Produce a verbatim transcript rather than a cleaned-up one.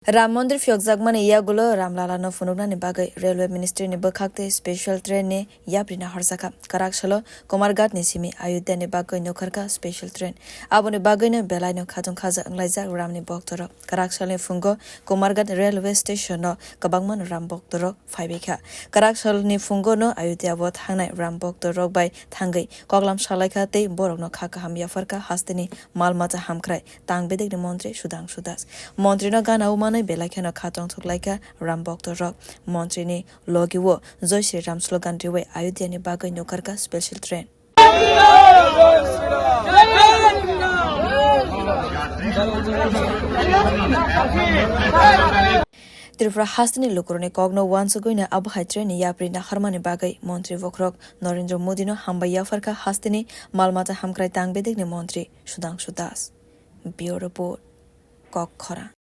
Ram Mondir phiyokjakmani yagulo Ram Lalano phunuknani bagwi Railway Ministry ni bwkhak tei special train ni yapri naharjakha. Kwrak salo Kumarghat ni simi Ayodhya ni bagwi nukharkha special train. Aboni bagwino belaino khatung khaja wnglaijak Ram ni boktorok. Kwrak salni phungo Kumarghat railway station no kwbangma Ram boktorok phaibaikha. Kwrak salni phungo no Ayodhya o thangnai Ram boktorok bai thangwi koklam salaikha tei borokno kha kaham yapharkha hasteni mal mata hamkrai tang bedekni montri Sudhangshu Das. Montrino gana o manwi belai kheno kha tongthok laikha Ram boktorok. Montrini logi o Jai Shri Ram slogan riwi Ayodhya ni bagwi nukharkha special train. Tripura hasteni lukurokni kokno uansugwino abo hai train ni yapri naharmani bagwi montri bokhorok Narendra Modino hambai yapharkha hasteni mal mata hamkrai tang bedekni montri Sudhangshu Das. Bureau Report, Kokkhorang.